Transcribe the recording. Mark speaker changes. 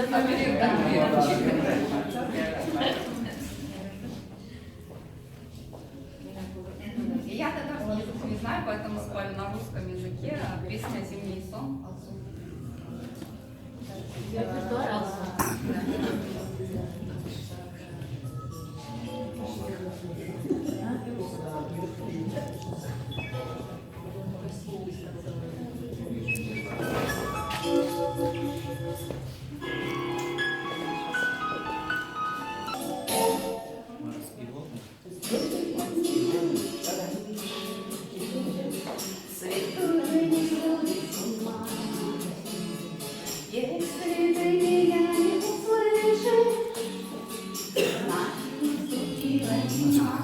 Speaker 1: И я татарский язык не знаю, поэтому спою на русском языке песня «Зимний сон».
Speaker 2: Репертуар Алсу.
Speaker 1: Цвету не сводит с ума, если ты меня не услышишь, значит, наступила зима.